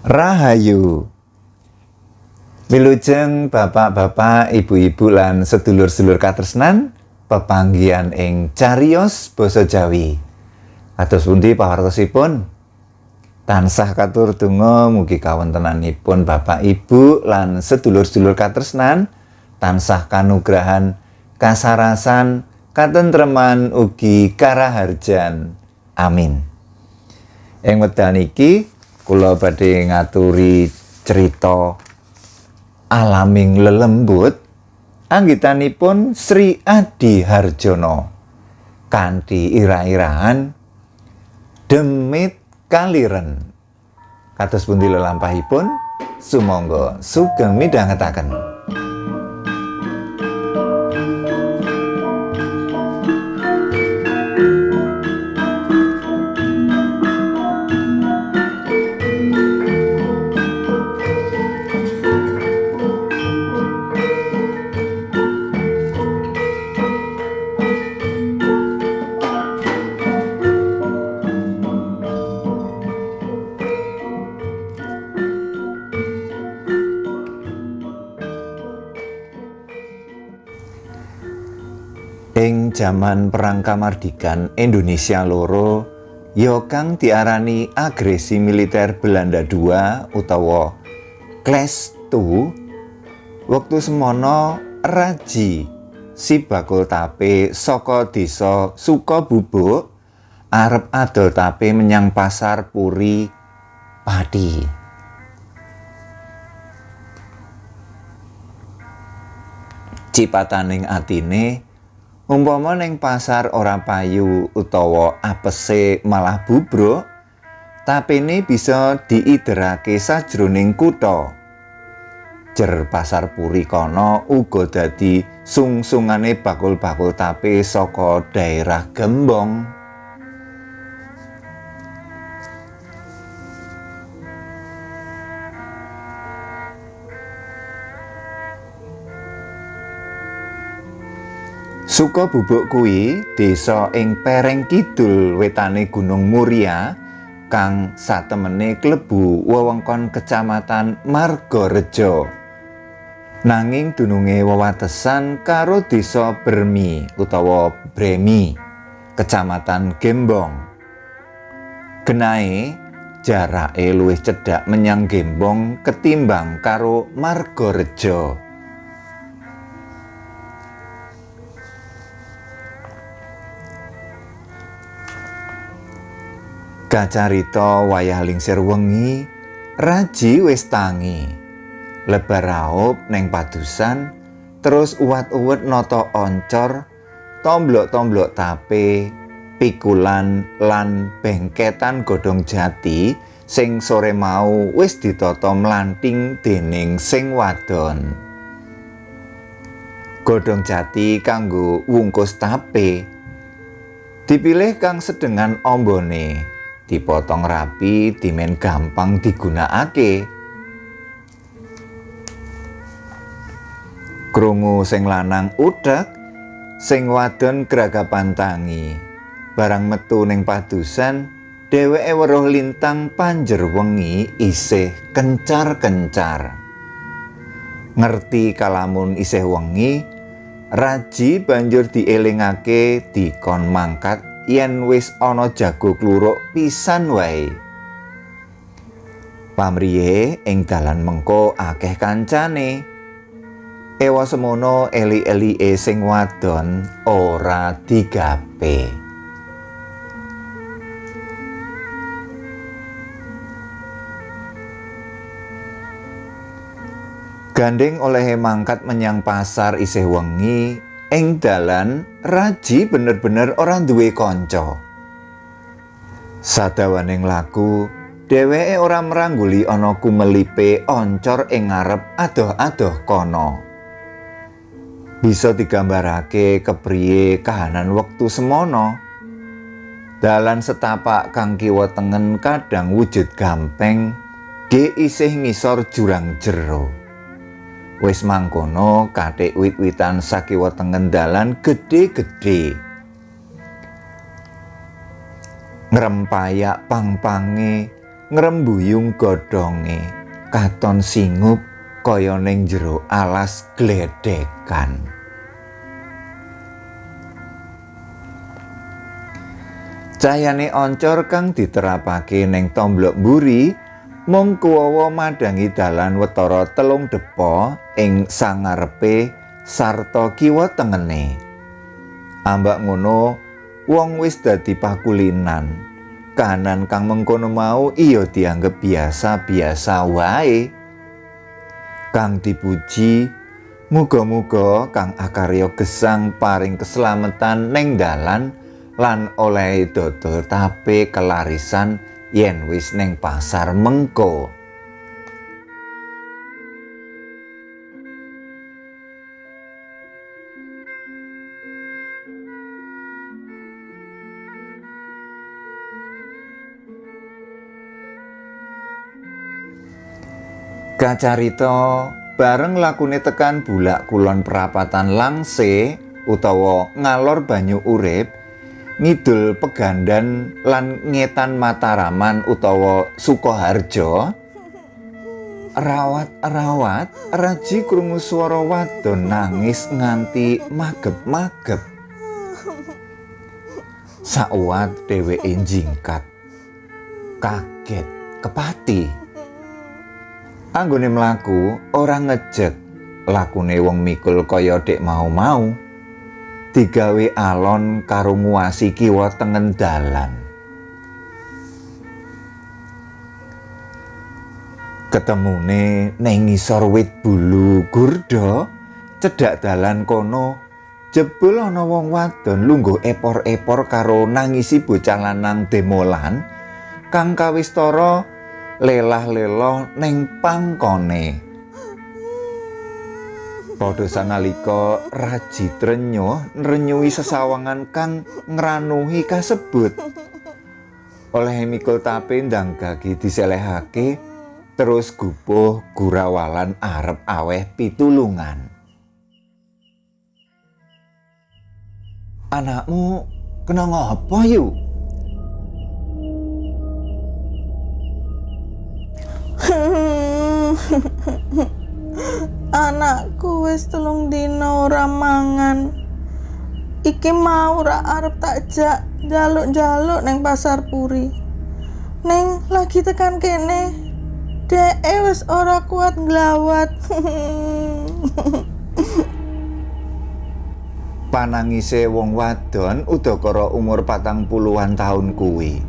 Rahayu. Wilujeng bapak-bapak, ibu-ibu lan sedulur-sedulur katresnan pepanggihan ing cariyos basa Jawi. Kados pundi pawartosipun? Tansah katur donga mugi kawontenanipun bapak ibu lan sedulur-sedulur katresnan tansah kanugrahan, kasarasan, katentreman ugi karaharjan. Amin. Ing wekdal niki kula badhe ngaturi cerita alaming lelembut anggitanipun Sri Adi Harjono kanthi ira-irahan Demit Kaliren. Kados pundi lelampahipun? Sumangga sugeng midhangetaken. Ing jaman Perang Kamardikan Indonesia loro, ya kang diarani agresi militer Belanda II utawa Clash 2, wektu semono Raji si bakul tape saka desa Sukabubuk arep adol tape menyang pasar Puri Pati. Cipataning atine umpama ning pasar ora payu utawa apese malah bubruk, tapene bisa diiderake sajroning kutha. Jer pasar Puri kono uga dadi sungsungane bakul-bakul tape saka daerah Gembong. Sukabubuk kuwi desa ing pereng kidul wetane Gunung Muria kang satemene klebu wewengkon Kecamatan Margorejo. Nanging dununge wewatesan karo desa Bermi utawa Bremi, Kecamatan Gembong. Genahe jarake luwih cedhak menyang Gembong ketimbang karo Margorejo. Kacarita wayah lingsir wengi, Raji wis tangi. Lebar raup neng padusan, terus uwat-uwet nata oncor, tomblok-tomblok tape, pikulan lan bengketan godhong jati sing sore mau wis ditata mlanting dening sing wadon. Godhong jati kanggo wungkus tape dipilih kang sedengan ombone. Dipotong rapi, dimen gampang digunakake. Krungu sing lanang uthek, sing wadon gragapan tangi. Barang metu ning padusan, dheweke weruh lintang panjer wengi isih kencar-kencar. Ngerti kalamun isih wengi, Raji banjur dielingake dikon mangkat yen wis ana jago kluruk pisan wae. Pamriye ing dalan mengko akeh kancane. Ewa semono eli-elike sing wadon ora digape. Gandeng olehe mangkat menyang pasar isih wengi, ing dalan Raji bener-bener ora duwe kanca. Sadawaning laku, dheweke ora mrangguli ana kumelipe oncor ing ngarep adoh-adoh kono. Bisa digambarake kepriye kahanan wektu semono. Dalan setapak kang kiwa tengen kadang wujud gampeng, ge isih ngisor jurang jero. Wis mangkono kathik wit-witan sakiwa tengen dalan gedhe-gedhe. Ngrempayak pang-pange, ngrembuyung godhonge katon singup kaya ning jero alas gledhekan. Cahyane oncor kang diterapake ning tomblok mburi mung kuwawa madhangi dalan wetara 3 depa ing sangarepe sarta kiwa tengene. Ambak ngono wong wis dadi pakulinan. Kahanan kang mengkono mau iya dianggep biasa-biasa wae. Kang dipuji muga-muga kang akarya gesang paring keslametan ning dalan lan oleh dodol tape kelarisan yen wis ning pasar mengko. Kacarita bareng lakune tekan Bulak Kulon perapatan Langse utawa ngalor Banyu Urip, ngidul Pegandan lan ngetan Mataraman utawa Sukoharjo, rawat-rawat Raji krungu swara wadon nangis nganti magep-magep. Sakwat dheweke njingkat, kaget kepati. Anggone mlaku ora ngejek, lakune wong mikul kaya dek mau-mau. Digawe alon karo nguasi kiwa tengen dalan. Ketemune ning ngisor wit bulu gurda cedhak dalan kono, jebul ana wong wadon lungguh epor-epor karo nangisi bocah lanang demolan kang kawistara lelah-leloh ning pangkone. Padha sanalika Raji trenyuh nrenyuhi sesawangan kang ngranuhi kasebut. Oleh mikul tape ndang gagi diselehake terus gupuh gurawalan arep aweh pitulungan. Anakmu kena ngopo yu? Anakku wis 3 dina ora mangan. Iki mau ora arep tak jak njaluk-njaluk ning pasar Puri. Ning lagi tekan kene, dheke wis ora kuat nglawat. Panangise wong wadon udakara umur 40-an tahun kuwi.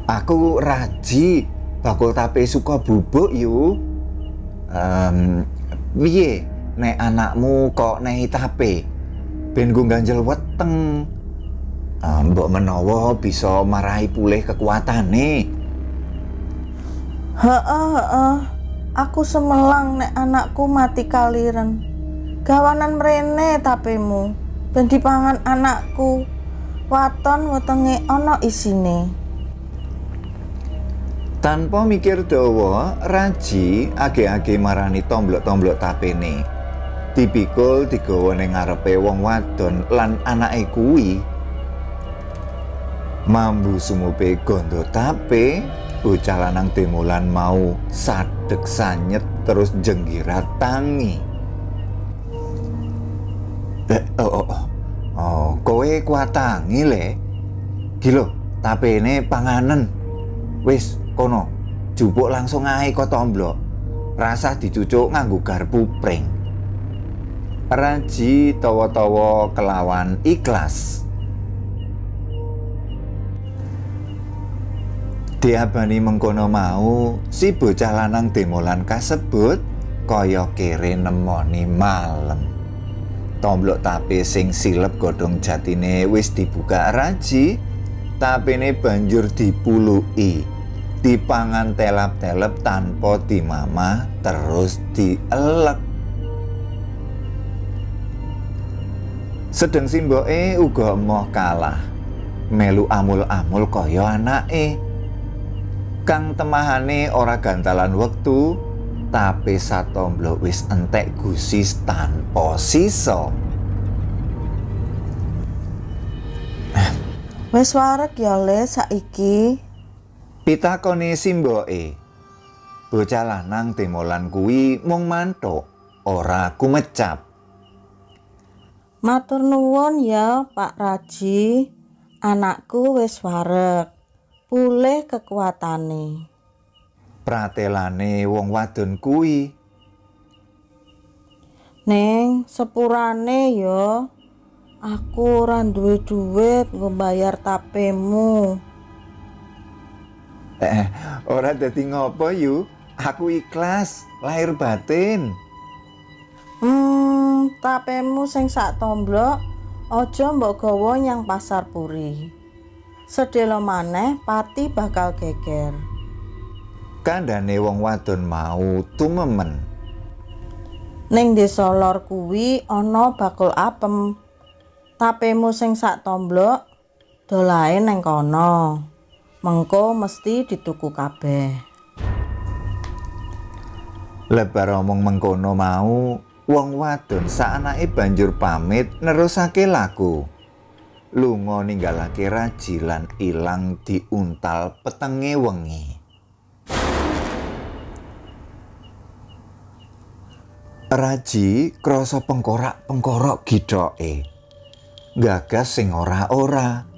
Aku Raji bakul tape suka bubuk yu. Piye nek anakmu kok nehi tape ben nggo ganjel weteng. Mbok menawa bisa marahi pulih kekuatane. Heeh, heeh. Aku semelang nek anakku mati kaliren. Gawanan mrene tapemu ben dipangan anakku. Waton wetenge ana isine. Tanpa mikir dawa, Raji age-age marani tomblok-tomblok tapene. Dipikul digawa ning ngarepe wong wadon lan anake kuwi. Mambu sumupe gondo tape, bocah lanang demolan mau sadek sanyet terus jenggirat tangi. Oh, kowe kuat tangi le. Ki lho, tapene panganen. Wis kono, jupuk langsung ae kok tomblok. Rasah dicucuk nganggo garpu pring. Raji tawa-tawa kelawan ikhlas. Diabani mengkono mau, si bocah lanang demolan kasebut kaya kere nemoni malem. Tomblok tape sing silep godhong jatine wis dibuka Raji, tapene banjur dipuluki, dipangan telap-telep tanpa dimamah terus dielek. Sedeng simboke uga emoh kalah, melu amul-amul kaya anake. Kang temahane ora gantalan wektu, tape satomblok wis entek gusis tanpa sisa. Wis wareg ya le saiki. Pitakone simboke. Bocah lanang demolan kuwi mung manthuk, ora kumecap. Matur nuwun ya, Pak Raji. Anakku wis wareg. Pulih kekuatane. Pratelane wong wadon kuwi. Ning sepurane ya, aku ora duwe duit nggo bayar tapemu. Ora dadi ngopo yu, aku ikhlas, lahir batin. Tapemu sing sak tomblok aja mbok gawa nyang Pasar Puri. Sedhela maneh pati bakal geger. Kandhane wong wadon mau tumemen. Ning desa lor kuwi ana bakul apem. Tapemu sing sak tomblok dolae neng kono. Mengko mesti dituku kabeh. Lebar omong mengkono mau, wong wadon saanake banjur pamit nerusake laku. Lunga ninggalake Raji lan ilang diuntal petenge wengi. Raji krasa pengkorak-pengkorok githoke. Gagas sing ora-ora.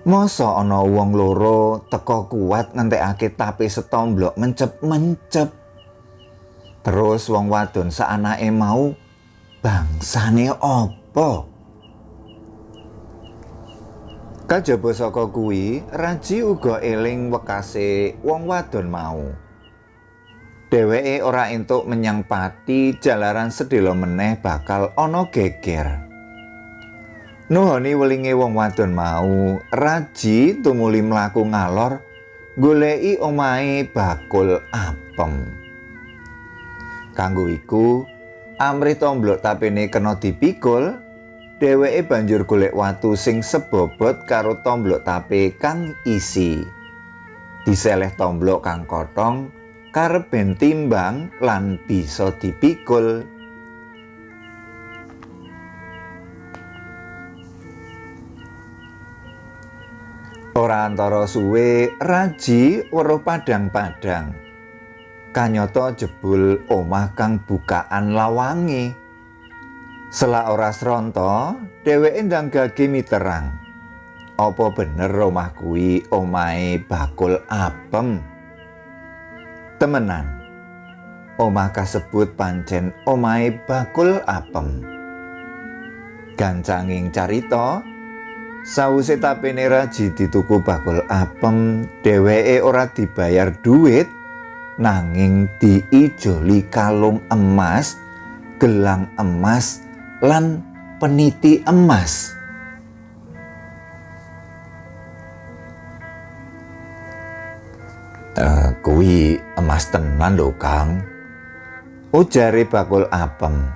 Masa ana wong loro teka kuat ngentekake tape setomblok mencep-mencep. Terus wong wadon saanake mau bangsane apa? Kajaba saka kuwi, Raji uga eling wekase wong wadon mau. Dheweke ora entuk menyang Pati jalaran sedhela meneh bakal ana geger. Nuhoni welinge wong wadon mau, Raji tumuli mlaku ngalor goleki omahe bakul apem. Kanggo iku, amrih tomblok tapene kena dipikul, dheweke banjur golek watu sing sebobot karo tomblok tape kang isi. Diseleh tomblok kang kotong, karep ben timbang lan bisa dipikul. Ora antara suwe, Raji weruh padhang-padhang. Kanyata jebul omah kang bukaan lawange. Selak ora sronta, dheweke ndang gage miterang. Apa bener omah kuwi omahe bakul apem? Temenan. Omah kasebut pancen omahe bakul apem. Gancanging carita, sawise tapene Raji dituku bakul apem, dheweke ora dibayar duit, nanging diijoli kalung emas, gelang emas, lan peniti emas. Kuwi emas tenan lho, Kang, ujare bakul apem.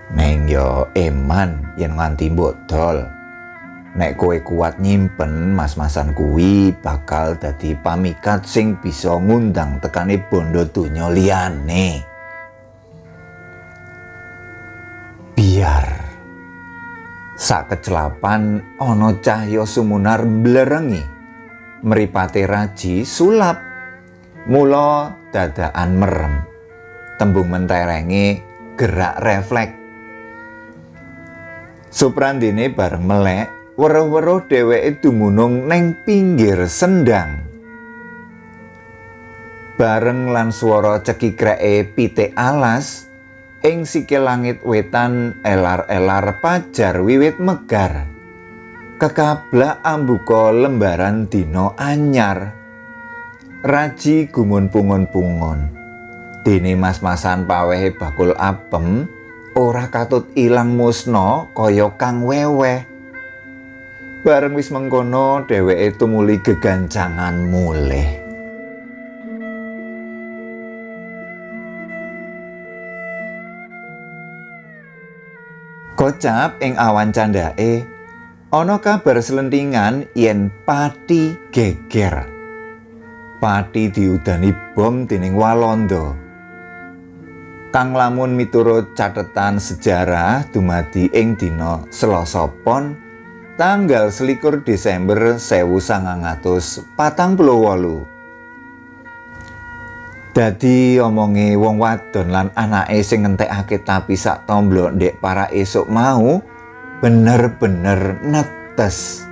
Neng yo eman yen nganti mbok dol. Nek kowe kuat nyimpen mas-masan kuwi bakal dadi pamikat sing bisa ngundang tekane bondo donya liyane. Biar sak kecelapan ana cahya sumunar mblerengi. Mripate Raji sulap. Mula dadakan merem. Tembung menterenge gerak refleks. Suprandene bareng melek, weruh-weruh dheweke dumunung neng pinggir sendang. Bareng lan swara cekikreke pitik alas, ing sikil langit wetan elar-elar pajar wiwit megar. Kekablak ambuka lembaran dina anyar. Raji gumun pungun-pungun. Dene mas-masan pawehe bakul apem ora katut ilang musna kaya kang weweh. Bareng wis mengkono dheweke tumuli gegancangan mulih. Kocap ing awan candhake ana kabar selentingan yen Pati geger. Pati diudani bom dening Walanda. Kang lamun miturut catetan sejarah dumadi ing dina Selasa Pon tanggal 21 Desember 1948. Dadi omonge wong wadon lan anake sing ngentekake tapi sak tomblo ndek para esuk mau bener-bener netes.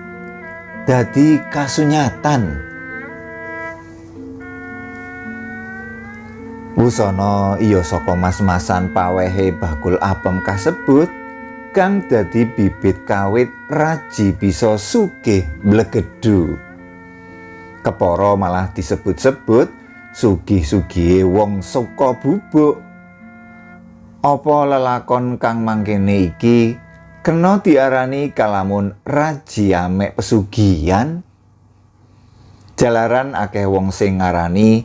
Dadi kasunyatan. Wusana iya saka mas-masan pawehe bakul apem kasebut kang dadi bibit kawit Raji bisa sugih mblegedhu. Kepara malah disebut-sebut sugih-sugihe wong saka bubuk. Apa lelakon kang mangkene iki kena diarani kalamun Raji amek pesugihan? Jalaran akeh wong sing ngarani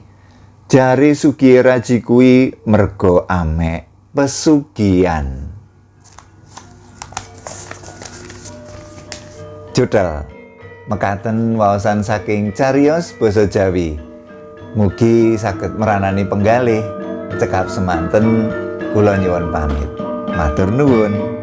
jare sugihe Raji kuwi merga amek pesugihan. Jodel, mekaten waosan saking cariyos basa Jawi. Mugi saged meranani penggalih. Cekap semanten, kula nyuwun pamit. Matur nuwun.